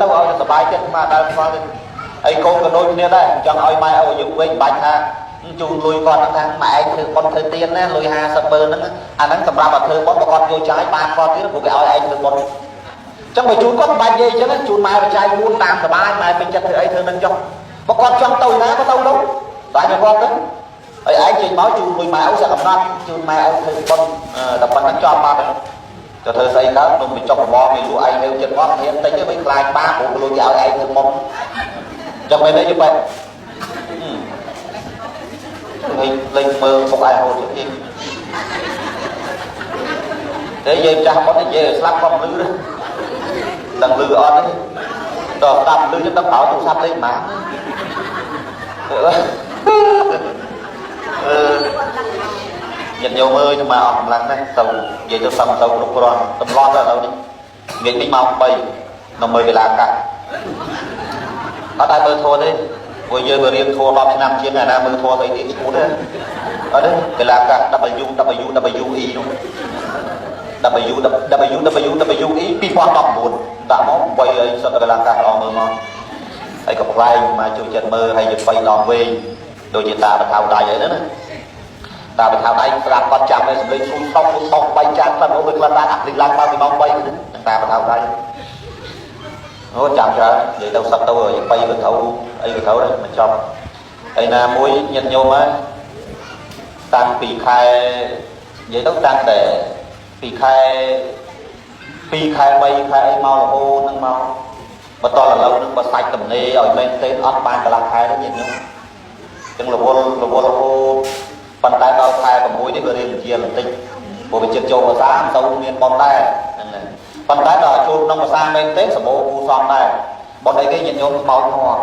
ទៅឲ្យសบายចិត្តមកដល់ស្គាល់ទៅហើយកូនក៏ដូចគ្នាដែរចង់ឲ្យម៉ែឲ្យអាយុវិញមិនបាច់ថាជូនលុយគាត់ហ្នឹងថាម៉ែឯងធ្វើបុណ្យធ្វើទានណាលុយ50ម៉ឺនហ្នឹងអាហ្នឹងសម្រាប់ឲ្យធ្វើបុណ្យបើគាត់យកចាយបានគាត់ទៀតព្រោះគេឲ្យឯងធ្វើបុណ្យចឹងបើជូនគាត់មិនបាច់និយាយចឹងជូនម៉ែបច្ច័យ4តាមសบายម៉ែពេញចិត្តធ្វើអីធ្វើនឹងចុះបើគាត់ចង់ទៅណាក៏ទៅទៅតែគាត់ទៅហើយឯងចេញមកជូនលុយម៉ែឪសកំណត់ជូនម៉ែឪធ្វើបុណ្យតែប៉ុណ្្នឹងចប់បាត់ទៅធ្វើស្អីកើតនំបញ្ចុករបរគេលក់ឯងហេវចិត្តមកហ៊ានតិចទៅវិញខ្លាចបាព្រោះលុយគេឲ្យឯងធ្វើបុណ្យចឹងមែនទេយល់បែបលេងលេងមើលពុកឯងហូតទៀតទេយើងចាស់គាត់និយាយស្លាប់គាត់លឺដឹងលឺអត់ទេដល់ស្ដាប់លឺចឹងដឹងប្រោទូរស័ព្ទលេងប៉ុន្មានអឺញាតិញោមអើយទៅមកអស់កម្លាំងណាស់ទៅនិយាយទៅសឹងទៅគ្រប់គ្រាន់ទម្លាប់ទៅឥឡូវនេះងាកនេះម៉ោង3នៅមើលវេលាកាត់អត់តែមើលធัวទេព្រោះយើងរៀនធัว10ឆ្នាំជាងអាណាមើលធัวស្អីទៀតឈួតទេអត់ទេវេលាកាត់ W W W E នោះ W W W W E 2019ដាក់មកបីអីសិតវេលាកាត់អស់មើលមកហើយក៏ប្លែកមកជួយចិត្តមើលហើយយើងបីដងវិញដូចជាតាបថៅដៃអីហ្នឹងណាតាបថៅដៃស្រាប់គាត់ចាំឲ្យសម្លេងឈូសតុកតុកបីចានខ្លះអូខ្លះតាអាភ្លីឡើងមកពីម៉ោង3ហ្នឹងតាបថៅដៃអូចាំច្រើននិយាយទៅសឹកទៅបីក៏ត្រូវអីក៏ត្រូវដែរមិនចប់ហើយណាមួយញាតិញោមហើយតាំងពីខែនិយាយទៅតាំងតែពីខែ2ខែ3ខែអីមករហូតហ្នឹងមកបន្តឥឡូវហ្នឹងបើសាច់ទំនេរឲ្យមែនទេអត់បានកន្លះខែទេញាតិញោមចឹងរវល់រវល់រហូតប៉ុន្តែដល់ខែ6នេះវារៀងជាបន្តិចព្រោះវាចិត្តចូលភាសាមិនសូវមានប៉ុនដែរហ្នឹងហើយប៉ុន្តែដល់ចូលក្នុងភាសាមែនទេសម្បូរគូសំដែរប៉ុនអីគេញាតិញោមខ្មោចធေါ်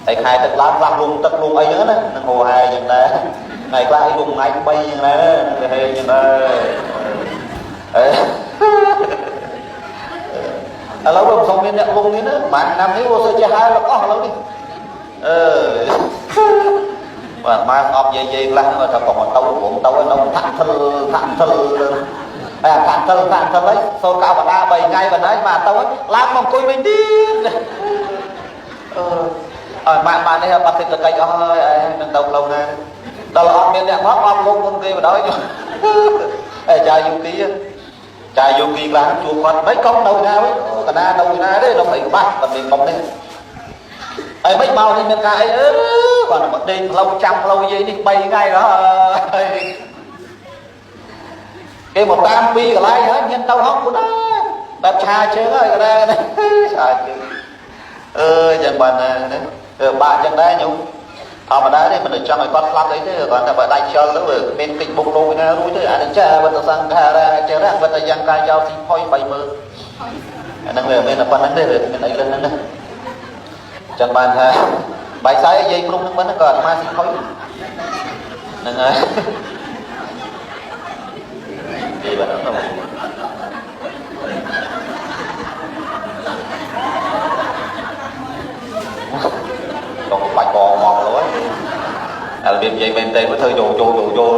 ហើយខែទឹកឡើងខ្លះលុំទឹកលុំអីចឹងណានឹងហោហែចឹងដែរថ្ងៃខ្លះអីលុំថ្ងៃ3ចឹងដែរវាហេចឹងដែរអេឥឡូវវាមិនសូវមានអ្នកលុំនេះណាប្រហែលឆ្នាំនេះវាសូវចេះហើលអស់ឥឡូវនេះអឺបាទម៉ែស្អប់យាយយាយខ្លះថាកុំទៅព្រមទៅនៅថាក់ធិលថាក់ធិលហើយអាថាក់ធិលថាក់ធិលហើយសូត្រកៅបដា3ថ្ងៃបណ្ដោយមកទៅឡើងមកអង្គុយវិញទៀតអឺឲ្យម៉ាក់ម៉ាក់នេះបាត់សេដ្ឋកិច្ចអស់ហើយឯងនឹងទៅផ្លូវណាដល់អត់មានអ្នកមកអត់លុំមុនគេបណ្ដោយអេចាយូគីចាយូគីខ្លះជួបគាត់មិនកុំនៅណាវិញកណានៅណាទេនៅអីក្បាស់គាត់មានកុំនេះអីមិនមកនេះមានការអីអឺគាត់មកដេកផ្លូវចាំផ្លូវយាយនេះ3ថ្ងៃហើយគេមកតាមពីកន្លែងហើយមានទៅហងពុតបែបឆាជើងហើយកណាឆាជើងអឺយ៉ាងបានណាបាក់ចឹងដែរញោមធម្មតាទេមិនចង់ឲ្យគាត់ស្លាប់អីទេគាត់តែបើដាច់ខ្យល់ទៅវាមានកិច្ចបុកលោកណារួចទេអានឹងចាវត្តសង្ខារាចរៈវត្តយ៉ាងកាយយោស៊ីផុយ30000អានឹងវាមានតែប៉ុណ្្នឹងទេវាមានអីលើហ្នឹងណាចឹងបានថាបាយសាយយាយព្រំហ្នឹងមិនក៏អាត្មាស៊ីផុយហ្នឹងហើយនិយាយបាត់ហ្នឹងកុំបាច់បងមកលោហើយអារបៀបនិយាយមែនទេធ្វើចូលចូលចូលចូល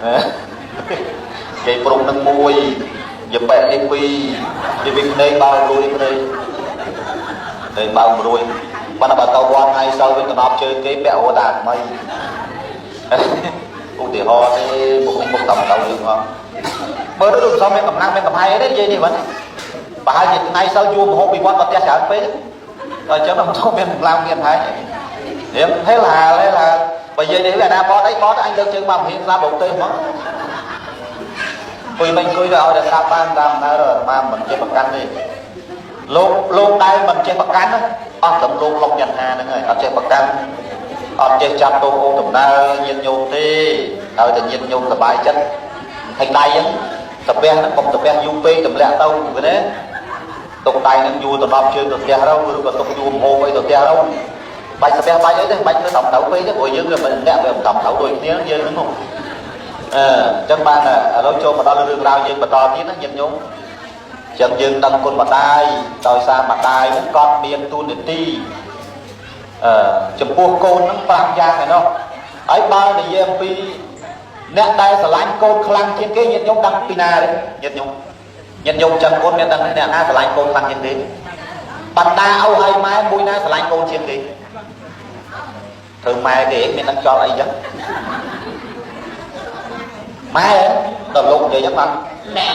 និយាយព្រំនឹងមួយនិយាយបែកនេះពីរនិយាយវិញភ្នែកបើរួយភ្នែកភ្នែកបើរួយប៉ុន្តែបើទៅវត្តថ្ងៃសៅរ៍វិញកណ្ដប់ជើងគេពាក់អូតាថ្មីឧទាហរណ៍ទេមុខនេះមុខតំទៅយើងហ៎បើទៅដូចសំមានកំណាំងមានកំហែងទេនិយាយនេះបាទប្រហែលជាថ្ងៃសៅរ៍ជួមហូបពីវត្តមកផ្ទះច្រើនពេកដល់អញ្ចឹងមិនធំមានកម្លាំងមានហើយរៀងហេលហាលហេលហាលបើនិយាយនេះវាណាបតអីបតអញលើកជើងមករៀងស្លាប់មកទៅហ្មងអង្គុយមិនអង្គុយទៅឲ្យតែស្ដាប់បានតាមដំណើរអាត្មាមិនចេះប្រកាន់ទេលោកដែលមិនចេះប្រកាន់អស់តែលោកលុកយថាហ្នឹងហើយអត់ចេះប្រកាន់អត់ចេះចាប់ទោសអូដំណើរញាតិញោមទេឲ្យតែញាតិញោមសប្បាយចិត្តហើយដៃហ្នឹងសាពះហ្នឹងកុំសាពះយូរពេកទម្លាក់ទៅឃើញទេទុកដៃហ្នឹងយូរត្រឡប់ជើងទៅផ្ទះទៅឬក៏ទុកយូរហូបអីទៅផ្ទះទៅបាច់សាពះបាច់អីទេបាច់ធ្វើតំត្រូវពេកទេព្រោះយើងវាមិនអ្នកវាតំត្រូវដូចគ្នាយើងហ្នឹងអឺអញ្ចឹងបានឥឡូវចូលមកដល់រឿងរ៉ាវយើងបន្តទៀតណាញាតិញោមអញ្ចឹងយើងដឹងគុណម្ដាយដោយសារម្ដាយហ្នឹងគាត់មានតួនាទីអឺចំពោះកូនហ្នឹង5យ៉ាងឯណោះហើយបើនិយាយអំពីអ្នកដែលស្រឡាញ់កូនខ្លាំងជាងគេញាតិញោមដឹងពីណាទេញាតិញោមញាតិញោមចឹងកូនមានដឹងអ្នកណាស្រឡាញ់កូនខ្លាំងជាងគេ បណ្ដាឪហើយម៉ែមួយណាស្រឡាញ់កូនជាងគេធ្វើម៉ែគេមានដឹងចោលអីចឹងម៉ែដល់លោកនិយាយចឹងបានណែ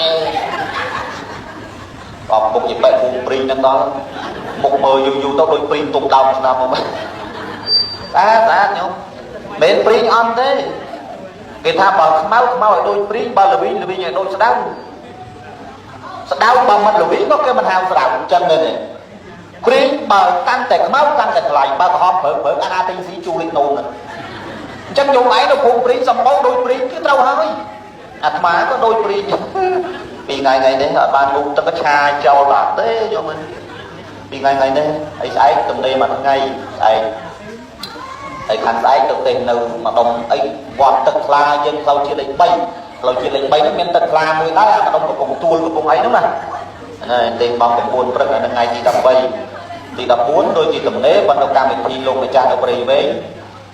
បបមុខជាបែកពូព្រីងហ្នឹងដល់មុខមើលយូរយូរទៅដូចព្រីងទុំដើមឆ្នាំមកស្អាតស្អាតញោមមិនព្រីងអន់ទេគេថាបើខ្មៅខ្មៅឲ្យដូចព្រីងបើល្វីងល្វីងឲ្យដូចស្ដៅស្ដៅបើមិនល្វីងក៏គេមិនហៅស្ដៅអញ្ចឹងមែនទេព្រីងបើកាន់តែខ្មៅកាន់តែថ្លៃបើក្រហមព្រឹកព្រឹកអាណាទិញស៊ីជូរលេខនោមហ្នឹងអញ្ចឹងញោមឯងនៅភូមិព្រីងសំបោដូចព្រីងគឺត្រូវហើយអាត្មាក៏ដូចព្រីងពីថ្ងៃថ្ងៃនេះអត់បានងូតទឹកឆាចោលបាត់ទេញោមពីថ្ងៃថ្ងៃនេះអីស្អែកទំនេរមួយថ្ងៃស្អែកហើយខាងស្អែកទៅទេសនៅម្ដុំអីវត្តទឹកថ្លាយើងផ្លូវជាតិលេខ3ផ្លូវជាតិលេខ3ហ្នឹងមានទឹកថ្លាមួយដែរអាម្ដុំកំពង់ទួលកំពង់អីហ្នឹងណាហ្នឹងទេសម៉ោង9ព្រឹកនៅថ្ងៃទី13ទី14ដូចជាទំនេរបណ្ឌកម្មវិធីលោកម្ចាស់នៅព្រៃវែង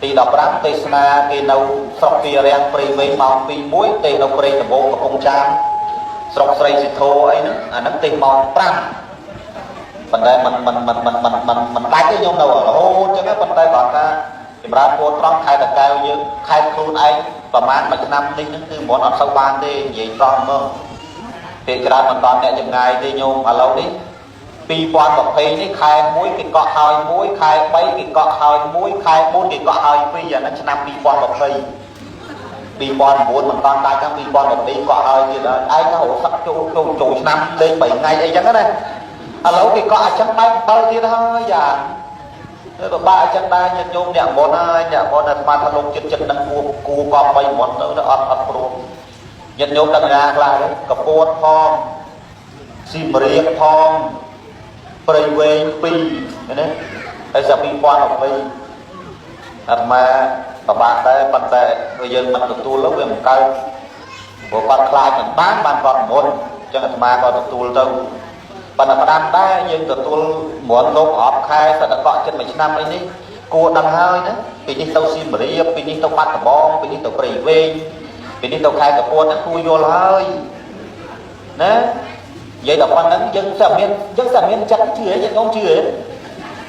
ទី15ទេសនាគេនៅស្រុកពីរាំងព្រៃវែងម៉ោង2:01ទេសនៅព្រៃដំបូងកំពង់ចាមស្រុកស្រីសិទ្ធោអីហ្នឹងអាហ្នឹងទេសម៉ោង5ប៉ុន្តែมันมันมันมันมันมันมันដាច់ទេញោមនៅរហូតចឹងប៉ុន្តែគាត់ថាចម្រើនពរត្រង់ខេត្តតាកែវយើងខេត្តខ្លួនឯងប្រហែលមួយឆ្នាំនេះហ្នឹងគឺមិនអត់សូវបានទេនិយាយត្រង់មកពេលច្រើនមិនដល់អ្នកចម្ងាយទេញោមឥឡូវនេះ2020នេះខែ1គេកក់ហើយ1ខែ3គេកក់ហើយ1ខែ4គេកក់ហើយ2អាហ្នឹងឆ្នាំ2020 2009មិនដល់ដាច់ហ្នឹង2020កក់ហើយទៀតហើយឯងទៅរសឹកចូលចូលចូលឆ្នាំលេង3ថ្ងៃអីចឹងណាឥឡូវគេកក់អញ្ចឹងបែក7ទៀតហើយយ៉ាងពិបាកអញ្ចឹងដែរញាតិញោមអ្នកមុនហើយអ្នកមុនអាត្មាថាលោកចិត្តចិត្តនឹងគួគួកប់3មុនទៅអត់អត់ព្រមញាតិញោមដឹងណាខ្លះកពតផងសៀមរាបផងព្រៃវែង2ណាហើយសា2020អាត្មាពិបាកដែរប៉ុន្តែយើងមិនទទួលទៅវាមិនកើតព្រោះគាត់ខ្លាចមិនបានបានគាត់មុនអញ្ចឹងអាត្មាក៏ទទួលទៅប៉ុន្តែផ្ដាំដែរយើងទទួលមន្តលោករាប់ខែសតកក់ចិត្តមួយឆ្នាំអីនេះគួរដឹងហើយណាពីនេះទៅសៀមរាបពីនេះទៅបាត់ដំបងពីនេះទៅព្រៃវែងពីនេះទៅខេត្តកពតហ្នឹងគួរយល់ហើយណានិយាយដល់ប៉ុណ្្នឹងយើងស្អាមានយើងស្អាមានចិត្តជឿយើងងជឿ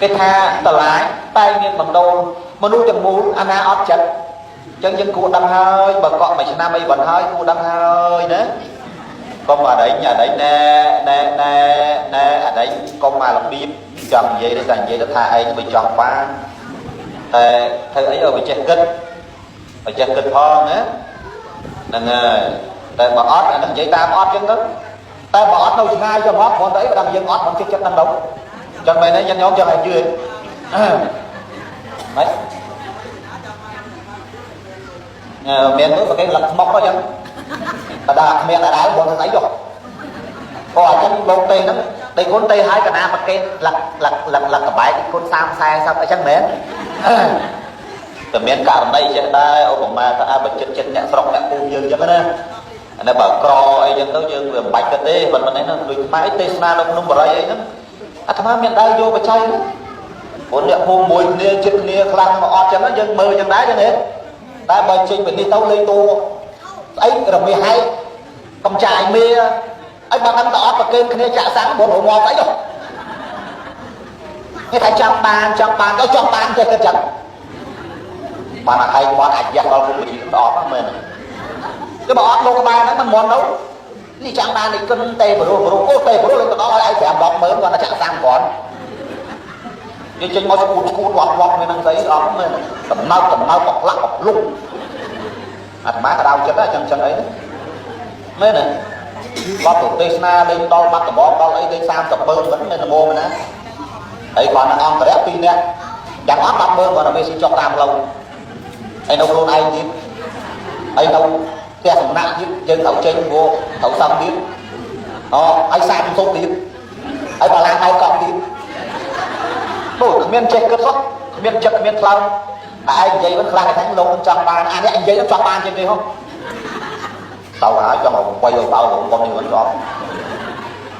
គេថាតឡាយតែមានបណ្ដូលមនុស្សទាំងមូលអាណាអត់ចិត្តអញ្ចឹងយើងគួរដឹងហើយបើកក់មួយឆ្នាំអីបណ្ហើយគួរដឹងហើយណាកុំអដែងអដែងណែណែណែណែអដែងកុំអារបៀបចង់និយាយទៅតែនិយាយទៅថាឯងមិនចង់បានតែធ្វើអីឲ្យវាចេះគិតឲ្យចេះគិតផងណាហ្នឹងហើយតែបើអត់អានឹងនិយាយតាមអត់ចឹងទៅតែបើអត់នៅឆ្ងាយទៅមកគ្រាន់តែអីបើដល់យើងអត់មិនចិត្តចិត្តហ្នឹងទៅចឹងមែនទេញាតិញោមចឹងឲ្យជឿហ៎មានមើលបើគេលឹកខ្មុកទៅចឹងបដាគ្មានដដែលបងស្អីចុះអូអញ្ចឹងលោកទេហ្នឹងតែគុណទេហើយកណាប្រកេតលឹកលឹកលឹកលឹកកបែកគុណ30 40អញ្ចឹងមែនតែមានករណីចេះដែរឧបមាថាបើចិត្តចិត្តអ្នកស្រុកអ្នកភូមិយើងអញ្ចឹងណាអានេះបើក្រអីចឹងទៅយើងវាមិនបាច់គិតទេប៉ុន្តែនេះដូចខ្មែរទេសនានៅភ្នំបរិយអីហ្នឹងអាត្មាមានដែរយកបច្ច័យព្រោះអ្នកភូមិមួយគ្នាចិត្តគ្នាខ្លះមកអត់ចឹងយើងមើលចឹងដែរចឹងទេតែបើចេញពីនេះទៅលេងតួស្អីរមាសហែកកំចាយមេអីបើដឹងតែអត់ប្រកេនគ្នាចាក់សាំងព្រោះរងាប់ស្អីចុះគេថាចង់បានចង់បានទៅចង់បានចេះគិតចឹងបានអាហែកបាត់អាចយ៉ាស់ដល់គុំវិធីអត់មែនទេបើអត់លោកក្បែរហ្នឹងមិនមន់ទៅនេះចង់បាននេះគុណទេព្រោះព្រោះអូទេព្រោះលេងទៅដល់ឲ្យឯង5 10ម៉ឺនគាត់ចាក់សាំងគ្រាន់យើងចេញមកស្គូតស្គូតវត្តវត្តមានហ្នឹងស្អីអត់មែនដំណើបដំណើបបផ្លាក់បភ្លុកអាត្មាក៏ដៅចិត្តដែរចឹងចឹងអីមែនទេវត្តប្រទេសនាលេងដល់បាត់ដំបងដល់អីលេង30ម៉ឺនមិនមែនល្មមណាហើយគាត់នឹងអង្គរៈ2នាក់យ៉ាងអត់10ម៉ឺនគាត់ទៅវាស៊ីចុះតាមផ្លូវហើយនៅខ្លួនឯងទៀតហើយនៅផ្ទះសំណាក់ទៀតយើងត្រូវចេញព្រោះត្រូវសឹងទៀតអូហើយ30សុំទៀតហើយបាឡាំងហើយកក់ទៀតដូចគ្មានចេះគិតសោះគ្មានចិត្តគ្មានថ្លើមតែឯងនិយាយវិញខ្លះគេថាលោកចង់បានអានេះនិយាយចង់បានជាងគេហ៎ទៅហើយចង់ឲ្យបីឲ្យបោកុំនេះវិញអត់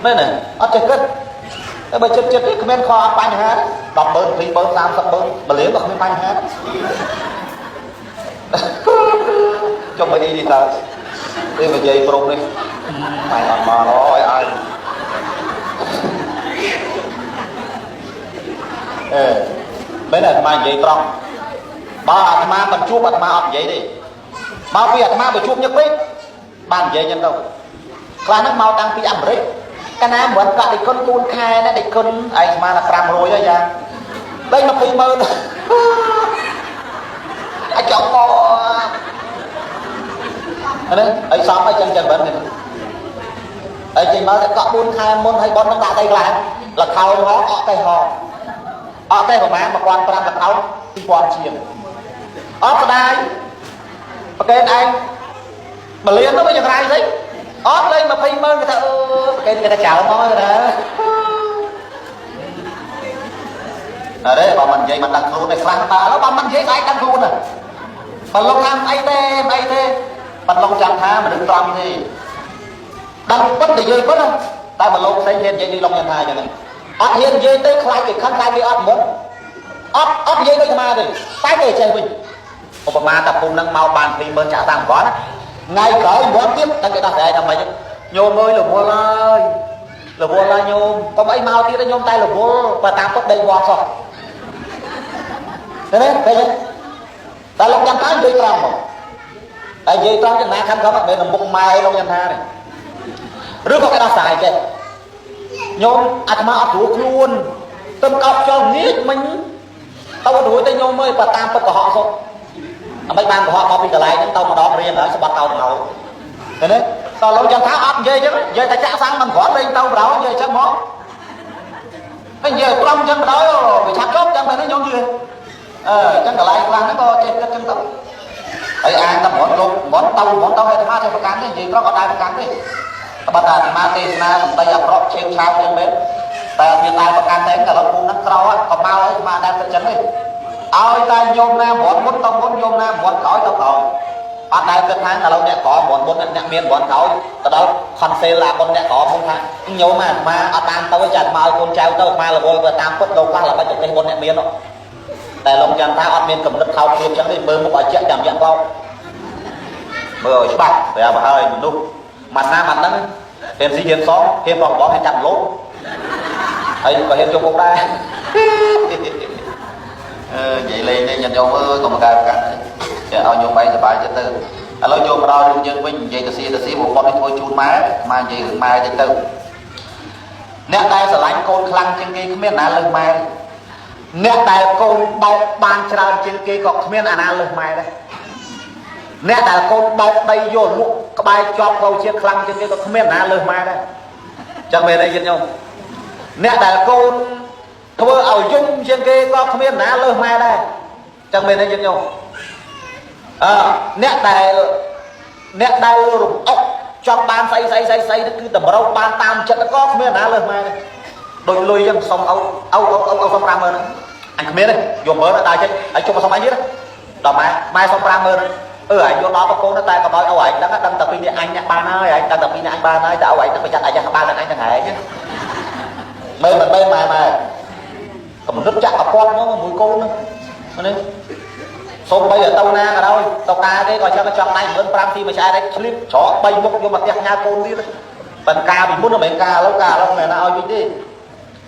មែនទេអត់ចេះគិតតែបើចិត្តចិត្តទេគ្មានខអត់បញ្ហា10ម៉ឺន20ម៉ឺន30ម៉ឺនមួយលានក៏គ្មានបញ្ហាចុះមកនេះតើទេនិយាយព្រមនេះតែអត់មកអើយអើយ អឺមែនអាត្មានិយាយត្រង់បើអាត្មាមិនជួបអាត្មាអត់និយាយទេមកពីអាត្មាទៅជួបញឹកពេកបាននិយាយចឹងទៅខ្លះហ្នឹងមកតាំងពីអាមេរិកកាលណាមិនកាក់ដេគុណគូនខែណាដេគុណឯងស្មានតែ500ហើយយ៉ាងដេញ20ម៉ឺនអាចចង់មកហ្នឹងអីសំអីចឹងចឹងមិនអីចេញមកតែកក់4ខែមុនហើយប៉ុននឹងដាក់អីខ្លះលខោនហងអក់កេះហងអក់កេះប្រហែល1500លខោន2000ជាងអត់ស្ដាយប្រកេនឯងមួយលានទៅវិញយ៉ាងไรស្អីអត់លេង20ម៉ឺនគេថាអឺប្រកេនគេថាចៅមកគេថាអរេបើមិននិយាយមិនដឹងខ្លួនទេខ្លះតើឥឡូវបើមិននិយាយស្អែកដឹងខ្លួនណាបើលោកថាអីទេអីទេបាត់លោកចាំថាមនុស្សត្រង់ទេដឹងពិតនិយាយពិតតែបើលោកផ្សេងហ៊ាននិយាយនេះលោកញ៉ាំថាអញ្ចឹងអត់ហ៊ាននិយាយទេខ្លាចគេខឹងខ្លាចគេអត់មុនអត់និយាយដូចអាត្មាទេតែគេចេះវិញឧបមាតាភូមិនឹងមកបាន20000ចាក់តាមគាត់ណាថ្ងៃក្រោយមកទៀតតែគេដោះស្រាយថាម៉េចញោមអើយរវល់ហើយរវល់ហើយញោមកុំអីមកទៀតញោមតែរវល់បើតាមពិតដេកវត្តសោះទេទេតែលោកញ៉ាំថានិយាយត្រង់មកតែនិយាយត្រង់ចំណាខំខំអត់មែនមុខម៉ែលោកញ៉ាំថាទេឬក៏គេដោះស្រាយចេះញោមអាត្មាអត់រួខ្លួនទឹមកោបចោលងាកមិញទៅអត់រួចទេញោមអើយបើតាមពិតកុហកសុទ្ធអ្មិនបានកុហកមកពីកន្លែងហ្នឹងទៅម្ដងរៀនហើយស្បាត់ទៅមកឃើញទេតើលោកចាំថាអត់និយាយអញ្ចឹងនិយាយតែចាក់សាំងមិនគ្រាន់លេងទៅបដ ாய் និយាយអញ្ចឹងមកហើយនិយាយត្រង់អញ្ចឹងបដ ாய் វាឆាប់ចប់ចឹងមែនទេញោមជឿអឺអញ្ចឹងកន្លែងខ្លះហ្នឹងក៏ចេះគិតអញ្ចឹងទៅហើយអានតែមិនលោកមិនទៅមិនទៅអាត្មាចេះប្រកាន់ទេនិយាយត្រង់អត់ដែរប្រកាន់ទេបើតែអាត្មាទេសនាសម្ដីអាក្រក់ឆេវឆាវចឹងមែនតែអត់មានដែរប្រកាន់ទេតែលោកភូមិហ្នឹងក្រក៏មកហើយអាត្មាដែរគិតចឹងទេឲ្យតែញោមណាមន់មុនទៅមុនញោមណាមន់ក្រោយទៅក្រោយអត់ដែលគិតថាឥឡូវអ្នកក្រមន់មុនអ្នកមានមន់ក្រោយទៅដល់ខនសេលអាបុនអ្នកក្រមុនថាញោមអាត្មាអត់តាមទៅចាអាត្មាឲ្យកូនចៅទៅអាត្មារវល់ទៅតាមពិតលោកខ្លះល្បិចទៅនេះមុនអ្នកមានតែលោកចាំថាអត់មានកំណត់ថោកភាពចឹងទេមើលមុខឲ្យជាក់ចាំយ៉ាក់បោកមើលឲ្យច្បាស់ប្រាប់ឲ្យមនុស្សម៉ាត់ណាម៉ាត់ហ្នឹងហ៊ានស៊ីហ៊ានសងហ៊ានបោះបោះហ៊ានចាប់លោកហើយក៏ហ៊ានជុំមុខដែរអឺនិយាយលេងទេញាតិញោមអើយកុំកែប្រកាន់ចេះឲ្យញោមឯងសប្បាយចិត្តទៅឥឡូវចូលមកដល់រឿងយើងវិញនិយាយទៅស៊ីទៅស៊ីបងប្អូននេះធ្វើជូនម៉ែម៉ែនិយាយរឿងម៉ែតិចទៅអ្នកដែលស្រឡាញ់កូនខ្លាំងជាងគេគ្មានអាណាលើសម៉ែអ្នកដែលកូនបោកបានច្រើនជាងគេក៏គ្មានអាណាលើសម៉ែដែរអ្នកដែលកូនបោកដីយកលក់ក្បែរជាប់ផ្លូវជាតិខ្លាំងជាងគេក៏គ្មានអាណាលើសម៉ែដែរចឹងមែនអីញាតិញោមអ្នកដែលកូនធ្វើឲ្យយំជាងគេក៏គ្មានណាលើសម៉ែដែរចឹងមែនទេញាតិញោមអឺអ្នកដែលរំអុកចង់បានស្អីស្អីស្អីស្អីគឺតម្រូវបានតាមចិត្តក៏គ្មានណាលើសម៉ែដែរដូចលុយចឹងសុំអៅអៅអៅអៅសុំ50000ហ្នឹងអញគ្មានទេយក10000ដល់ចិត្តហើយជុំមកសុំអញទៀតដល់ម៉ែម៉ែសុំ50000អឺឯងយកដល់ប្រកូនតែកុំឲ្យអូឯងដឹងដឹងតែពីនេះអញអ្នកបានហើយឯងដឹងតែពីនេះអញបានហើយតែអូឯងទៅប្រយ័ត្នអញក្បាលនឹងអញហ្នឹងឯងមែនមិនមែនម៉ែម៉ែកំណត់ចាក់កពាត់មកមួយកូនហ្នឹងនេះសូម្បីតែទៅណាក៏ដោយទៅការគេក៏ចឹងចង់ដៃ15000ទីមួយឆ្អែតឯងឆ្លៀបច្រក3មុខយកមកផ្ទះញ៉ាកូនទៀតប៉ុន្តែការពីមុនមិនមែនការឥឡូវការឥឡូវមិនមែនឲ្យវិញទេ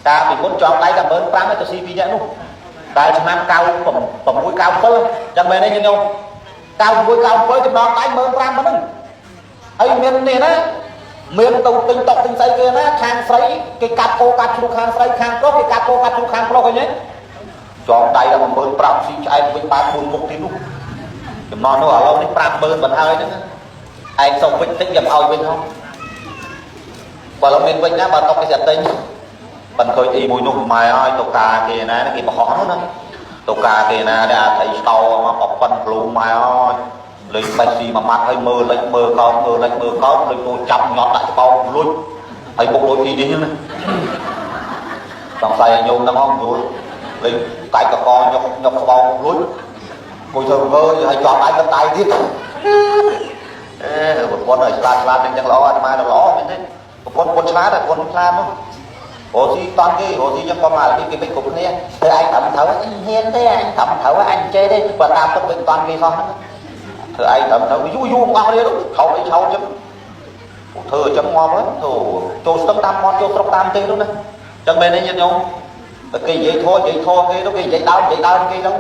ការពីមុនចង់ដៃតែ15000ទៅស៊ីពីរនាក់នោះតែឆ្នាំ96 97ចឹងមែនទេញោម96 97ចំណងដៃ15000ហ្នឹងហើយមាននេះណាមានទៅទិញតុកទិញស្អីគេណាខាងស្រីគេកាត់គោកាត់ជ្រូកខាងស្រីខាងប្រុសគេកាត់គោកាត់ជ្រូកខាងប្រុសឃើញទេចងដៃដល់15000ស៊ីឆ្អែតវិញបាន4មុខទៀតនោះចំណងនោះឥឡូវនេះ50000មិនហើយហ្នឹងឯងសុំវិញតិចខ្ញុំឲ្យវិញហ៎បើឡូវមានវិញណាបើតុកគេจะទិញមិនឃើញអីមួយនោះម៉ែឲ្យតុកាគេណាគេបរោះនោះណាតុកាគេណាដែលអាថៃស្តោមកប៉ិនព្លូម៉ែឲ្យលេងបាច់ស៊ីមួយម៉ាត់ហើយមើលលិចមើលកោតមើលលិចមើលកោតដូចគោចាប់ញាត់ដាក់ច្បោកលួចហើយបុកដូចអីនេះណាសង្ស័យឲ្យញោមហ្នឹងហងយល់លេងកាច់កកញុកញុកច្បោកលួចមួយធ្វើមើលហើយជាប់ដៃទៅដៃទៀតអេប្រពន្ធឲ្យឆ្លាតឆ្លាតនឹងចឹងល្អអាត្មានឹងល្អមែនទេប្រពន្ធប្រពន្ធឆ្លាតប្រពន្ធឆ្លាតមករស់ស៊ីតន់គេរស់ស៊ីចឹងក៏មកគេមិនគ្រប់គ្នាធ្វើឯងត្រឹមត្រូវហ៊ានទេអញត្រឹមត្រូវអញចេះទេបើតាមពិតវិញតន់គេសោះហ្នឹងធ្វើឯងត្រឹមត្រូវយូរយូរអស់គ្នាឆោតអីឆោតចឹងធ្វើអញ្ចឹងងាប់ហើយចូលស្ទឹងតាមមាត់ចូលស្រុកតាមទេនោះណាចឹងមែនទេញាតិញោម បើគេនិយាយធေါ်និយាយធေါ်គេទៅគេនិយាយដើមនិយាយដើមគេទៅ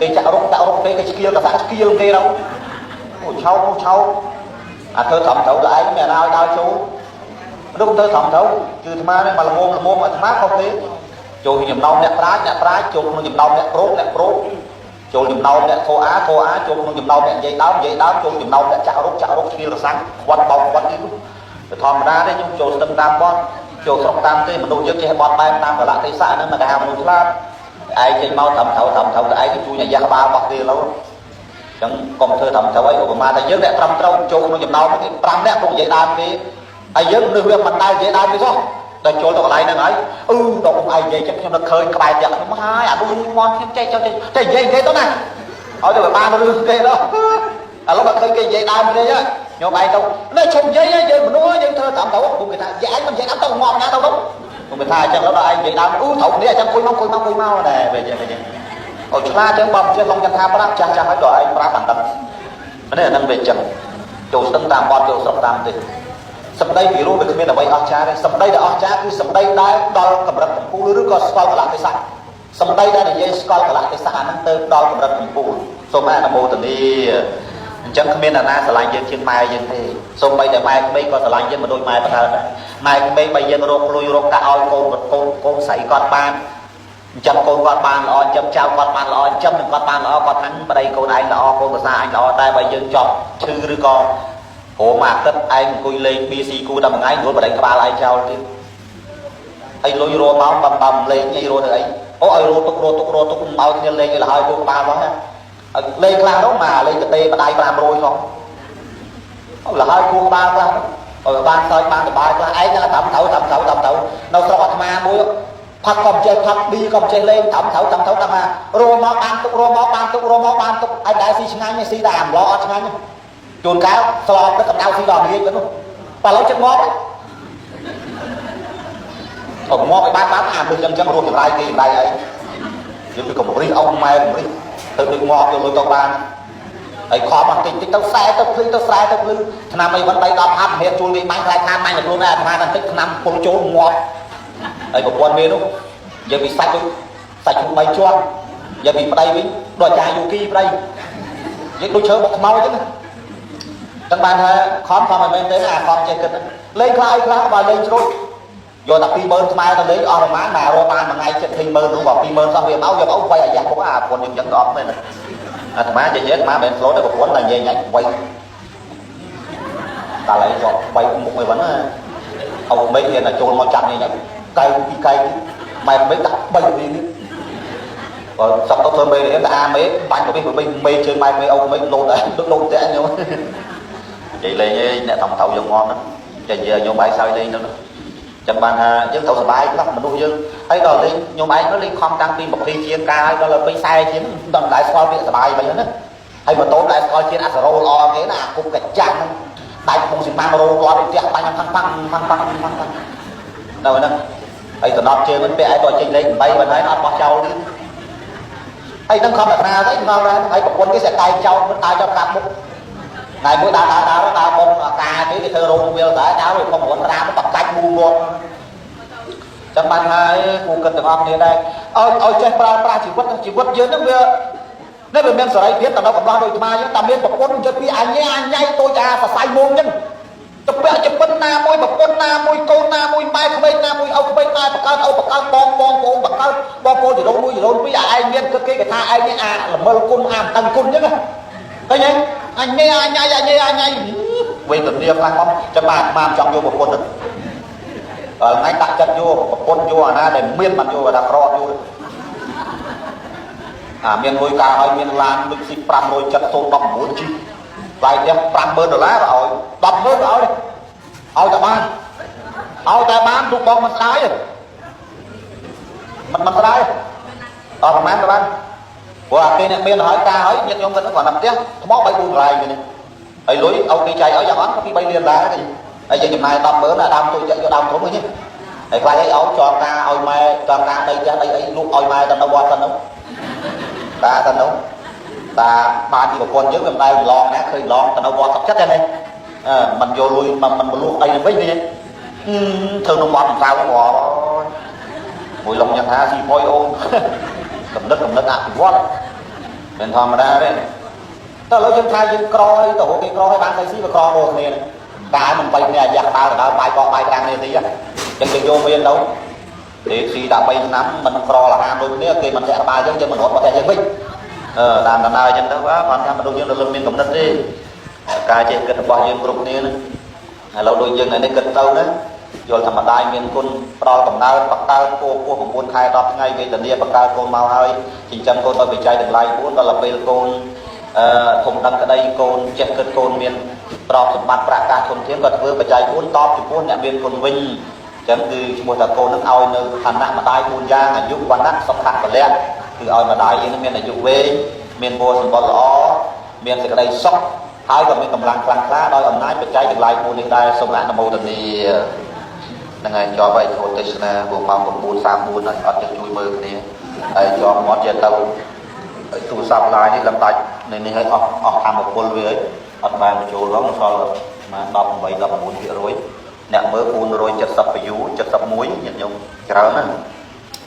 គេចាក់រុកចាក់រុកគេគេឆ្កៀលកសាក់ឆ្កៀលគេទៅអូឆោតឆោតអាធ្វើត្រឹមត្រូវទៅឯងមានឲ្យដើរចូលមនុស្សធ្វើត្រឹមត្រូវគឺអាត្មានេះមកល្មមល្មមអាត្មាខុសទេចូលចំណោមអ្នកប្រាជ្ញអ្នកប្រាជ្ញចូលក្នុងចំណោមអ្នកប្រូអ្នកប្រូចូលចំណោមអ្នកធោអាធោអាចូលក្នុងចំណោមអ្នកនិយាយដើមនិយាយដើមចូលចំណោមអ្នកចាក់រុកចាក់រុកឆ្កៀលរសាំងខ្វាត់បោកខ្វាត់នេះទៅធម្មតាទេខ្ញុំចូលស្ទឹងតាមបត់ចូលស្រុកតាមទេមនុស្សយើងចេះបត់បែនតាមកលៈទេសៈហ្នឹងមកគេហៅមនុស្សឆ្លាតឯងចេញមកត្រឹមត្រូវត្រឹមត្រូវតែឯងជួយអាយ៉ាក្បាលរបស់គេឡូវចឹងកុំធ្វើត្រឹមត្រូវអីឧបមាថាយើងអ្នកត្រឹមត្រូវចូលក្នុងចំណោមគេ5នាក់ពុកនិយាយដើមគេហើយយើងមនុស្សវាមិនដែលនិយាយដើមគេសោះដល់ចូលទៅកន្លែងហ្នឹងហើយអឺដល់ពុកឯងនិយាយចឹងខ្ញុំនឹកឃើញក្បែរផ្ទះខ្ញុំហើយអានោះមកខ្ញុំចេះចុះចេះចេះនិយាយគេទៅណាឲ្យទៅបានរឿងគេដល់ឥឡូវបើឃើញគេនិយាយដើមគេខ្ញុំឯងទៅនេះឈប់និយាយយើងមនុស្សយើងធ្វើតាមទៅពុកគេថាយាយឯងមិននិយាយដើមទៅងាប់ណាទៅទៅពុកគេថាអញ្ចឹងដល់ឯងនិយាយដើមអ៊ូត្រូវគ្នាអញ្ចឹងគួយមកគួយមកគួយមកដែរវិញវិញអូឆ្លាតអញ្ចឹងបើមិនចេះឡងចន្ទថាប្រាប់ចាស់ចាស់ហើយដល់ឯងប្រាប់បានដឹងនេះអានឹងវាអញ្ចឹងចូលស្ទឹងតាមបត់ចូលស្រុកតាមទេសម្ដីពីរោះវាគ្មានអ្វីអស្ចារ្យទេសម្ដីដែលអស្ចារ្យគឺសម្ដីដែលដល់កម្រិតកំពូលឬក៏ស្គាល់កលៈទេសៈសម្ដីដែលនិយាយស្គាល់កលៈទេសៈអាហ្នឹងទៅដល់កម្រិតកំពូលសូមអនុមោទនាអញ្ចឹងគ្មានអ្នកណាស្រឡាញ់យើងជាងម៉ែយើងទេសូម្បីតែម៉ែក្មេកក៏ស្រឡាញ់យើងមិនដូចម៉ែបង្កើតដែរម៉ែក្មេកបើយើងរកលុយរកកាក់ឲ្យកូនកូនកូនស្រីគាត់បានអញ្ចឹងកូនគាត់បានល្អអញ្ចឹងចៅគាត់បានល្អអញ្ចឹងនឹងគាត់បានល្អគាត់ថាប្តីកូនឯងល្អកូនប្រសាឯងល្អតែបើយើងចប់ឈឺឬក៏ព្រោះមួយអាទិត្យឯងអង្គុយលេង BC គូតែមួយថ្ងៃរួចបដិក្បាលឯងចោលទៀតហើយលុយរមកបំបំលេងអីរទៅអីអូឲ្យរទុករទុករទុកឲ្យគ្នាលេងឲ្យលហើយគូក្បាលផងណាលេងខ្លះនោះមកលេងកទេបដៃ500ផងអូលហើយគូក្បាលខ្លះឲ្យបានសើចបានសបាយខ្លះឯងហ្នឹងត្រឹមត្រូវត្រឹមត្រូវត្រឹមត្រូវនៅស្រុកអាត្មាមួយផឹកក៏មិនចេះផឹកប៊ីក៏មិនចេះលេងត្រឹមត្រូវត្រឹមត្រូវតាមរមកបានទុករមកបានទុករមកបានទុកឯងដែរស៊ីឆ្ងាញ់ស៊ីតែអាំឡអត់ឆ្ងាញ់ជួនកាលស្លទឹកកម្ដៅស៊ីដល់ងាយទៅនោះបើឥឡូវចិត្តងាប់អត់ងាប់ឲ្យបានបានអាមនុស្សចឹងចឹងរស់ចម្រាយគេចម្រាយអីយើងពីកម្រិះអងម៉ែកម្រិះទៅដូចងាប់យកលុយទៅបានហើយខំបន្តិចតិចទៅខ្សែទៅភ្លឺទៅស្រែទៅភ្លឺឆ្នាំអីវិញ3 10ហាប់ហ៊ានជួលគេបាញ់ខ្លាចខានបាញ់ទៅខ្លួនដែរអាត្មាបន្តិចឆ្នាំពុលចូលងាប់ហើយប្រពន្ធមេនោះយើងពីសាច់ដូចសាច់ជុំ3ជាន់យើងពីប្តីវិញដូចអាចារ្យយូគីប្តីយើងដូចឈើបុកខ្មោចចឹងចឹងបានថាខំខំមិនមែនទេអាខំចេះគិតលេងខ្លះអីខ្លះបើលេងជ្រុលយកតែ20000ខ្មែរទៅលេងអស់ប្រហែលមករកបានមួយថ្ងៃចិត្ត20000នោះបើ20000សោះវាមកយកមកវាយអាយ៉ាស់ពុកអាប្រពន្ធយើងចឹងទៅអត់មែនអាត្មានិយាយអាត្មាមិនមែន flow ទេប្រពន្ធតែនិយាយញ៉ាច់វាយតែឡើយយកវាយមុខអីហ្នឹងណាអោមេឃហ៊ានតែចូលមកចាប់នេះញ៉ាច់កែវពីកែវម៉ែមេឃដាក់3នេះបើសឹកទៅធ្វើមេរៀនតែអាមេបាញ់ទៅវិញមេជើងម៉ែមេអូមេលោតដែរលោតតែខ្ញុំនិយាយលេងឯងអ្នកធំត្រូវយើងងំហ្នឹងចេះនិយាយខ្ញុំបាយសើចលេងទៅចឹងបានថាយើងត្រូវសុបាយខ្លះមនុស្សយើងហើយដល់លេងខ្ញុំឯងនោះលេងខំតាំងពី20ជាងកាលហើយដល់ពេញ40ជាងដល់មិនដែលស្គាល់ពាក្យសុបាយវិញណាហើយម៉ូតូដែលស្គាល់ជាតិអសរោល្អគេណាអាគុកកាចាស់ហ្នឹងដាច់ពងស៊ីម៉ាំងរោគាត់ផ្ទះបាញ់ផាំងផាំងផាំងផាំងផាំងនៅហ្នឹងហើយតំណប់ជើងមិនពាក់ឲ្យតចេញលេខ8បានហើយអត់បោះចោលទៀតហើយនឹងខំតែណាទៅងល់ដែរហើយប្រពន្ធគេសែកែចោលមិនដើរចោលកាប់មុខថ្ងៃមួយដើរដើរដើរដើរបនអាកាគេគេធ្វើរោងវាលដែរដើរវាខំរត់ត្រាមបកាច់មូងាប់ចាំបានហើយគូគិតទាំងអស់គ្នាដែរឲ្យចេះប្រើប្រាស់ជីវិតជីវិតយើងហ្នឹងវានេះវាមានសេរីភាពទៅដល់កំឡោះដូចអាត្មាយើងតែមានប្រពន្ធចិត្តពីអញអញញ៉ៃតូចអាសរសៃមុងចឹងទៅពាក់ជពិនណាមួយប្រពន្ធណាមួយកូនណាមួយម៉ែក្មេងណាមួយឪក្មេងម៉ែបកើតឪបកើតបងបងប្អូនបកើតបងប្អូនចរូនមួយចរូនពីរអាឯងមានគិតគេគេថាឯងនេះអាល្មិលគុណអាមិនដឹងគុណចឹងឃើញទេអញនេះអញញ៉ៃអញនេះអញញ៉ៃវេទនាខ្លះមកចាំបាទអាត្មាចង់យកប្រពន្ធទៅដល់ថ្ងៃដាក់ចិត្តយកប្រពន្ធយកអាណាដែលមានបានយកថាក្រអត់យកអាមានលុយកាឲ្យមានឡានលុយស៊ី570 19ជីថ្លៃផ្ទះ50000ដុល្លារក៏ឲ្យ100000ក៏ឲ្យឲ្យតែបានឲ្យតែបានទូបងមិនស្ដាយទេមិនស្ដាយអត់ប្រហែលទៅបានព្រោះអាគេអ្នកមានហើយការហើយញាតិញោមគាត់គាត់នៅផ្ទះថ្ម3 4កន្លែងនេះហើយលុយឲ្យគេចែកឲ្យយ៉ាងអត់ពី3លានដែរទេហើយយើងចំណាយ100000អាដើមទូចយកដើមធំវិញហើយខ្លាចអីឲ្យចងការឲ្យម៉ែចងការដីផ្ទះដីអីលក់ឲ្យម៉ែទៅនៅវត្តទៅនោះតាទៅនោះតាបានពីប្រពន្ធយើងវាមិនដែលឡងណាឃើញឡងទៅនៅវត្តសុខចិត្តទេនេះអឺមិនយកលុយមិនមលក់អីនឹងវិញទេធ្វើក្នុងវត្តមិនត្រូវហ្មង មួយឡុងយ៉ាងថាស៊ីផុយអូនកំណត់កំណត់អភិវឌ្ឍមិនធម្មតាទេតើឥឡូវយើងថាយើងក្រហើយទៅរកគេក្រហើយបានស្អីស៊ីវាក្រដូចគ្នាតែមិនបីគ្នាអាយ៉ាក្បាលទៅដល់បាយកបាយក្រាំងនេះទីអញ្ចឹងយើងយកមានទៅទេស៊ីតែ3ឆ្នាំមិនក្រលហាមដូចគ្នាគេមិនធាក់ក្បាលយើងយើងមិនរត់មកតែយើងវិញអឺតាមដំណើរអញ្ចឹងទៅបាទគាត់ថាមនុស្សយើងរលឹកមានកំណត់ទេការចេះគិតរបស់យើងគ្រប់គ្នាហ្នឹងឥឡូវដូចយើងនេះគិតទៅណាយល់ធម្មតាមានគុណផ្ដល់កំណើតបកើតគោពោះ9ខែ10ថ្ងៃវេទនាបកើតកូនមកហើយចិញ្ចឹមកូនដោយបច្ច័យទាំងឡាយ4ដល់ពេលកូនអឺធំដឹងក្តីកូនចេះគិតកូនមានទ្រព្យសម្បត្តិប្រាក់កាសធនធានក៏ធ្វើបច្ច័យ4តបចំពោះអ្នកមានគុណវិញអញ្ចឹងគឺឈ្មោះថាកូននឹងឲ្យនៅឋានៈម្ដាយ4យ៉ាងអាយុវណ្ណៈសុខៈពលៈគឺឲ្យម្ដាយយើងនឹងមានអាយុវែងមានពរសម្បត្តិល្អមានសេចក្តីសុខហើយក៏មានកម្លាំងខ្លាំងក្លាដោយអំណាចបច្ច័យទាំងឡាយ4នេះដែរសូមអនុមោទនាហ្នឹងហើយជាប់ហើយធម៌ទេសនាព្រោះម៉ោង9:34ហើយអត់ចេះជួយមើលគ្នាហើយជាប់មកចេះទៅទូរស័ព្ទឡាយនេះលំដាច់នៅនេះហើយអស់អស់ធម្មពលវាហើយអត់បានបញ្ចូលផងសល់ប្រហែល18 19%អ្នកមើល470 view 71ញាតិញោមច្រើនណាស់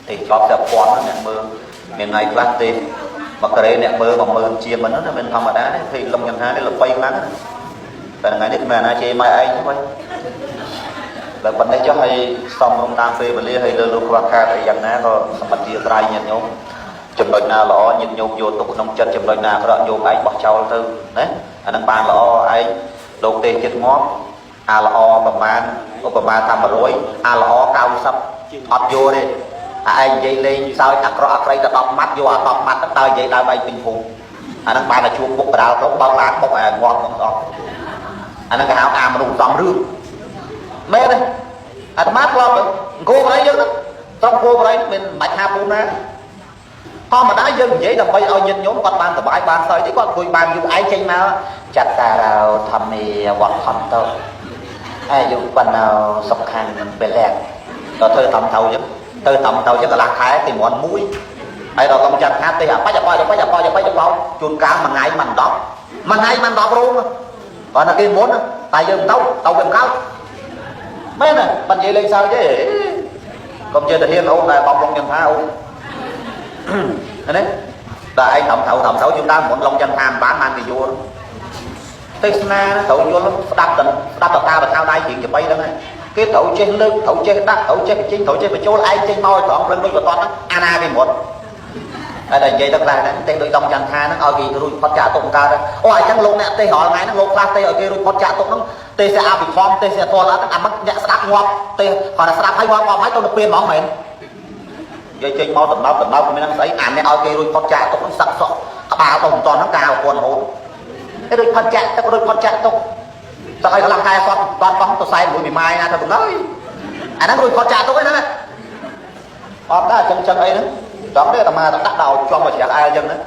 ទេជាប់តែពាន់អ្នកមើលមានថ្ងៃខ្លះទេមកការ៉េអ្នកមើល10000ជាងមិនហ្នឹងមិនធម្មតាទេភេលំយ៉ាងហានេះល្បីខ្លាំងណាស់តែថ្ងៃនេះគ្មានអាណាជេរម៉ែឯងទេបើដល់ប៉ុណ្ណេះចុះឲ្យសំរុំតាមពេលវេលាឲ្យលើលោកខ្វះខាតអីយ៉ាងណាក៏សម្បត្តិជាត្រៃញាតិញោមចំណុចណាល្អញាតិញោមយកទុកក្នុងចិត្តចំណុចណាអាក្រក់ញោមឯងបោះចោលទៅណាអានឹងបានល្អឯងលោកទេចិត្តងាប់អាល្អប្រមាណឧបមាថា100អាល្អ90អត់យកទេអាឯងនិយាយលេងសើចអាក្រក់អាក្រៃទៅ10ម៉ាត់យកអា10ម៉ាត់ទៅដើរនិយាយដើរបែកពេញភូមិអានឹងបានតែជួបបុកកដាលទៅបើកឡានបុកអាងាប់ទាំងអស់អានឹងគេហៅអាមនុស្សសំរឿងមែនទេអាត្មាធ្លាប់អង្គរបរិយយើងត្រង់គោបរិយមិនបាច់ថាពូណាធម្មតាយើងនិយាយដើម្បីឲ្យញាតិញោមគាត់បានសប្បាយបានសើចទេគាត់អង្គុយបានយូរឯងចេញមកចត្តារោធម្មាវត្ថន្តោអាយុបណ្ណោសុខੰពលៈដល់ធ្វើតំទៅចឹងទៅតំទៅចឹងកន្លះខែទីមន់មួយហើយដល់កំចាត់ថាទេអាបាច់អាបាច់អាបាច់អាបាច់អាបាច់អាបោជួនកាលមួយថ្ងៃមិន10មួយថ្ងៃមិន10រោងគាត់ថាគេមុនតែយើងទៅទៅវាមិនកើតមែនទេបើនិយាយលេងសើចទេកុំជឿទៅហ៊ានអូនដែលបំឡងយ៉ាងថាអូននេះតែឯងធំត្រូវធំត្រូវយើងដើមមុនឡងយ៉ាងថាមិនបានបានគេយល់ទេសនាត្រូវយល់ស្ដាប់ស្ដាប់តតាបតៅដៃជ្រៀងចបីហ្នឹងហើយគេត្រូវចេះលើកត្រូវចេះដាក់ត្រូវចេះបញ្ចេញត្រូវចេះបញ្ចូលឯងចេញមកឲ្យត្រង់ព្រឹងដូចបតហ្នឹងអាណាគេមុនតែតែនិយាយទៅខ្លះហ្នឹងទេសដូចដងចន្ទថាហ្នឹងឲ្យគេរួចផុតចាក់ទុកកើតអូអញ្ចឹងលោកអ្នកទេសរាល់ថ្ងៃហ្នឹងលោកខ្លះទេសឲ្យគេរួចផុតចាក់ទុកហ្នឹងទេសអភិធម្មទេសធម៌អត់អាមិនអ្នកស្ដាប់ងាប់ទេសគាត់តែស្ដាប់ហើយងាប់ងាប់ហើយទៅទៅពៀនហ្មងមែននិយាយចេញមកដំណើបដំណើបគ្មានហ្នឹងស្អីអាអ្នកឲ្យគេរួចផុតចាក់ទុកហ្នឹងសឹកសក់ក្បាលទៅមិនតន់ហ្នឹងការប្រពន្ធរហូតគេរួចផុតចាក់ទុករួចផុតចាក់ទុកសឹកឲ្យកន្លះខែសតតន់បោះទៅសែនមួយពីម៉ាយណាទៅទៅហើយអាហ្នឹងរួចផុតចាក់ទុកហ្នឹងណាអត់ដែរអញ្ចឹងចឹងអីហ្នឹងចង់ទេអាត្មាទៅដាក់ដល់ចំមកជ្រះអែលអញ្ចឹងណា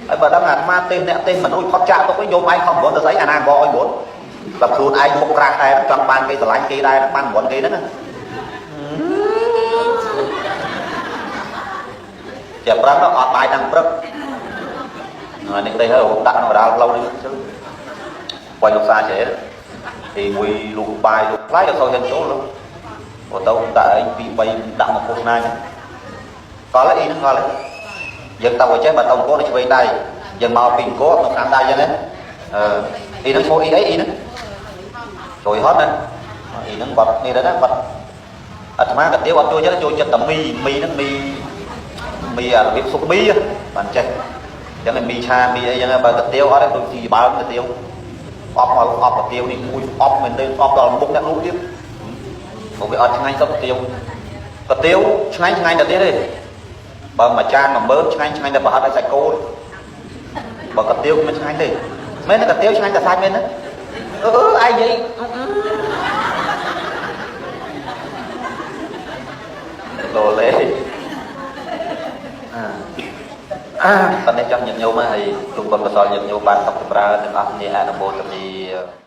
ហើយបើដឹងអាត្មាទេសអ្នកទេសមិនរួចផុតចាក់ទុកវិញយកឯងខំ9ទៅស្អីអាណាងឲ្យ9ដល់ខ្លួនឯងមុខក្រាស់ដែរចង់បានគេស្រឡាញ់គេដែរបាន9គេហ្នឹងណាជាប្រឹងអត់បាយតាំងព្រឹកនេះទេហើយដាក់ក្នុងកដាលផ្លូវនេះជឿបាញ់លោកសាចេះទីមួយលូកបាយលូកផ្លែក៏សូវហ៊ានចូលលោកទៅដាក់ឯង2 3ដាក់មកពោះណាកលអីហ្នឹងកលយើងទៅចេះបើទៅអង្គរនៅឆ្វេងដៃយើងមកពីអង្គរនៅខាងដៃចឹងណាអឺអីហ្នឹងឈ្មោះអីអីអីហ្នឹងជួយហត់ណាអីហ្នឹងបាត់នេះដែរណាបាត់អាត្មាកាទៀវអត់ជួយចិត្តចូលចិត្តតែមីមីហ្នឹងមីមីអារបៀបសុកមីបានចេះចឹងមីឆាមីអីចឹងបើកាទៀវអត់ទេដូចស៊ីបើកាទៀវអប់មកអប់កាទៀវនេះមួយអប់មែនទេអប់ដល់មុខអ្នកលក់ទៀតព្រោះវាអត់ឆ្ងាញ់សោះកាទៀវកាទៀវឆ្ងាញ់ឆ្ងាញ់តែទៀតទេបើមួយចាន10000ឆ្ងាញ់ឆ្ងាញ់តែប្រហិតឲ្យសាច់គោបើកាទៀវមិនឆ្ងាញ់ទេមែនទេកាទៀវឆ្ងាញ់តែសាច់មែនណាអឺឯងនិយាយលោលេអើប៉ុន្តែចង់ញាតិញោមហើយគុំកុសលញាតិញោមបានសុខចម្រើនទាំងអស់គ្នាអនុមោទនា។